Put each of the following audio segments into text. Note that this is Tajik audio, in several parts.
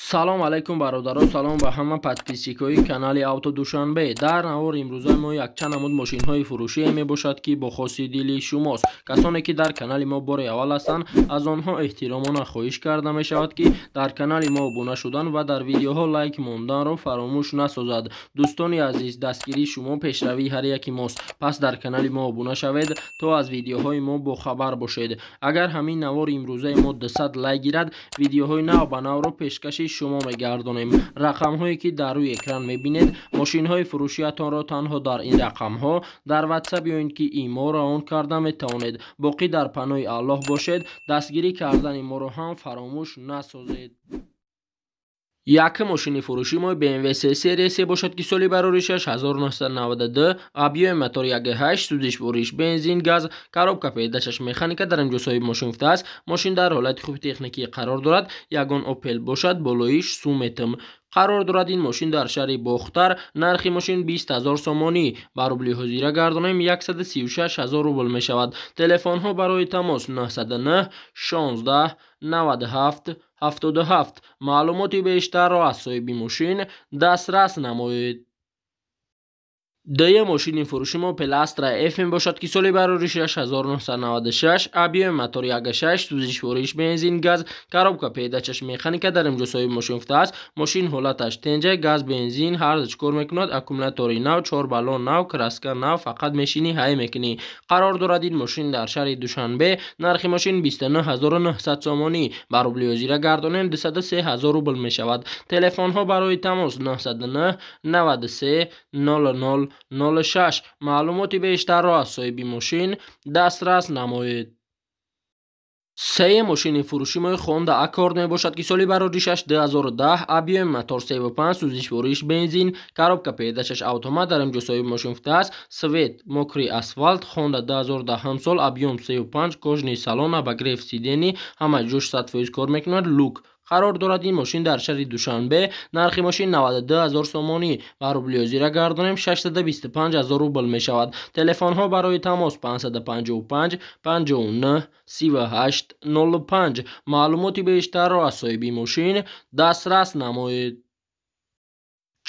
Салом алайкум, бародаро, салом ба ҳама подписчикои канали Авто Душанбе. Дар навори имрӯзаи мо якчанд намуд мошинҳои фурӯшие мебошад, ки бо хоси дили шумост. Касоне ки дар канали мо бори аввал ҳастанд, аз онҳо эҳтиромона хоҳиш карда мешавад, ки дар канали мо обуна шудан ва дар видеоҳо лайк монданро фаромӯш насозад. Дӯстони азиз, дастгирии шумо пешравии ҳар яки мост, пас дар канали мо обуна шавед, то аз видеоҳои мо бохабар бошед. Агар ҳамин навори имрӯзаи мо 200 лайк гирад, видеоҳои нав ба навро пешкаши шумо мегардонем. Рақамҳое ки дар рӯи экран мебинед, мошинҳои фурӯшиятонро танҳо дар ин рақамҳо дар WhatsApp ё ин ки имо равон карда метавонед. Боқӣ дар паноҳи Аллоҳ бошед, дастгирӣ кардани моро ҳам фаромӯш насозед. Якум мошини фурӯши мо BMW 3 серия 3 бошад, ки соли бароришаш 1992, объёми мотор 1.8, сӯзишвориш бензин, газ, коробка передачаш механика. Дар инҷо соҳиби мошин гуфтааст, мошин дар ҳолати хуби техникӣ қарор дорад, ягон Опел бошад, болоиш суметм. Қарор дорад ин мошин дар шаҳри Бохтар. Нархи мошин 20 000 сомонӣ, ба рубли ҳозира гардонем, 136 000 рубл мешавад. Телефонҳо барои тамос 909 16 97 77. Маълумоти бештарро аз соҳиби мошин дастрас намоед. Дуюм мошини фурӯши мо Opel Astra F мебошад, ки соли бароришаш 1996, объёми мотор 1.6, сӯзишвориш бензин, газ, коробка передачаш механика. Дар инҷо соҳиби мошин гуфтааст, мошин ҳолаташ тенҷа, газ, бензин ҳар ду кор мекунад, аккумулятори нав, чор баллон нав, краска нав, фақат мешинӣ, ҳай мекунӣ. Қарор дорад ин мошин дар шаҳри Душанбе. Нархи мошин 29 900 сомонӣ, ба рубли ҳозира гардонем, 203 000 рубл мешавад. Телефонҳо барои тамос 909 93 00 06. Маълумоти бештарро аз соҳиби мошин дастрас намоед. Сеюм мошини фурӯши мо Honda Accord мебошад, ки соли бароришаш 2010, объёми мотор 3.5, сӯзишвориш бензин, коробка передачаш автомат. Дар инҷо соҳиби мошин гуфтааст, цвет мокрый асфальт. Honda 2010 сол, объём 3.5, кожаный салон, обогрев сидений, ҳама ҷош 100% кор мекунад, люк. Қарор дорад ин мошин дар шаҳри Душанбе. Нархи мошин 92 000 сомонӣ, ба рубли ҳозира гардонем, 625 000 рубл мешавад. Телефонҳо барои тамос 555 59 38 05. Маълумоти бештарро аз соҳиби мошин дастрас намоед.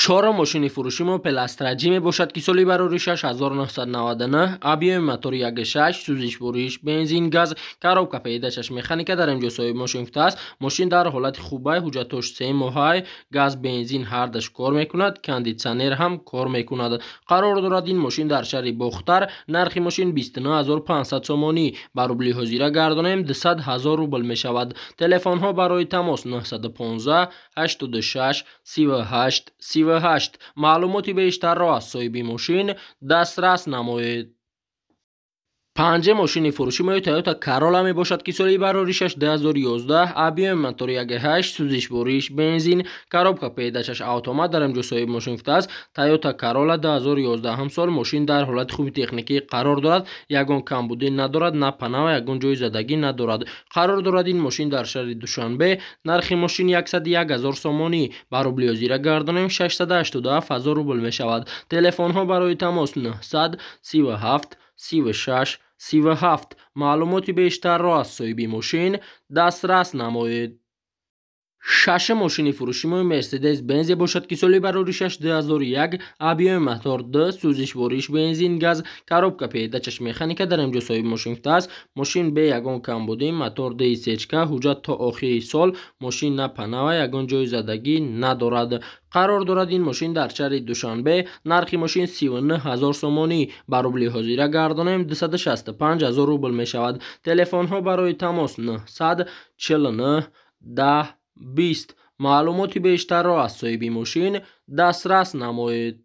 Чорум мошини фурӯши мо Opel Astra J мебошад, ки соли бароришаш 1999, объёми мотори 1.6, сӯзишвориш бензин, газ, коробка передачаш механика. Дар инҷо соҳиби мошин гуфтааст, мошин дар ҳолати хубай, ҳуҷҷатош 3 моҳай, газ, бензин ҳардаш кор мекунад, кондитсионер ҳам кор мекунад. Қарор дорад ин мошин дар шаҳри Бохтар. Нархи мошин 29 500 сомонӣ, ба рубли ҳозира гардонем, 200 000 рубл мешавад. Телефонҳо барои тамос 915 86 38 38. Маълумоти бештарро аз соҳиби мошин дастрас намоед. Панҷум мошини фурӯши мо Toyota Corolla мебошад, ки соли бароришаш 2011, объёми мотори 1.8, сӯзишвориш бензин, коробка передачаш автомат. Дар инҷо соҳиби мошин гуфтааст, Toyota Corolla 2011 сол, мошин дар ҳолати хуби техникӣ қарор дорад, ягон камбудӣ надорад, на панава, ягон ҷои задагӣ надорад. Қарор дорад ин мошин дар шаҳри Душанбе. Нархи мошин 101 000 сомонӣ, ба рубли ҳозира гардонем, 687 000 рубл мешавад. Телефонҳо барои тамос 937 36 37. Маълумоти бештарро аз соҳиби мошин дастрас намоед. Шашум мошини фурӯши мо Мерседес Бензе бошад, ки соли бароришаш 2001, объёми мотор 2, сӯзишвориш бензин, газ, коробка передачаш механика. Дар инҷо соҳиби мошин гуфтааст, мошин бе ягон камбудӣ, мотор ДСЧК, ҳуҷҷат то охири сол, мошин на панава, ягон ҷои задагӣ надорад. Қарор дорад ин мошин дар шаҳри Душанбе. Нархи мошин 39 000 сомонӣ, ба рубли ҳозира гардонем, 265 000 рубл мешавад. Телефонҳо барои тамос 949 10 20. Маълумоти бештарро аз соҳиби мошин дастрас намоед.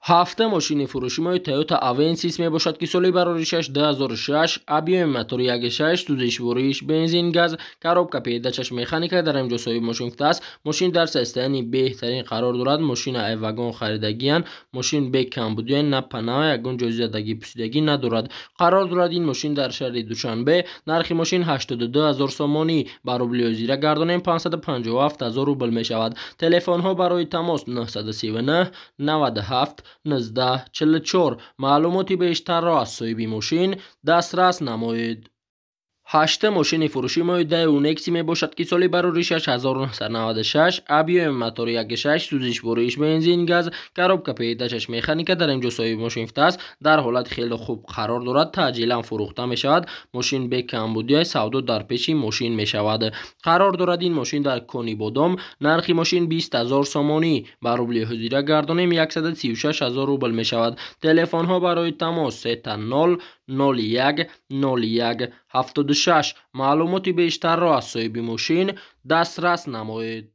Ҳафтум мошини фурӯши мо Toyota Avensis мебошад, ки соли бароришаш 2006, объёми мотори 1.6, сӯзишвориш бензин, газ, коробка передачаш механика. Дар инҷо соҳиби мошин гуфтааст, мошин дар состоянии беҳтарин қарор дорад, мошина ай вагон харидагиян, мошин бе камбудиян, на панава, ягон ҷои задагӣ, пусидагӣ надорад. Қарор дорад ин мошин дар шаҳри Душанбе. Нархи мошин 82 000 сомонӣ, ба рубли ҳозира гардонем, 557 000 рубл мешавад. Телефонҳо барои тамос 939 97 19 44. Маълумоти бештарро аз соҳиби мошин дастрас намоед. Ҳашта мошини фурӯши мои Daewoo Nexia мебошад, ки соли бароришаш 1996, объёми мотори 1.6, сӯзишвориш бензин газ, коробка передачаш механика. Дар инҷо соҳиби мошин гуфтааст, дар ҳолати хеле хуб қарор дорад, таъҷилан фурӯхта мешавад. Мошин бекамбудия, савдо дар пеши мошин мешавад. Қарор дорад ин мошин дар Конибодом. Нархи мошин 20 0 сомонӣ, ба рубли ҳозира гардонем 136 0 рубл мешавад. Телефонҳо барои тамос 3 0 01 01 76. Маълумоти бештарро аз соҳиби мошин дастрас намоед.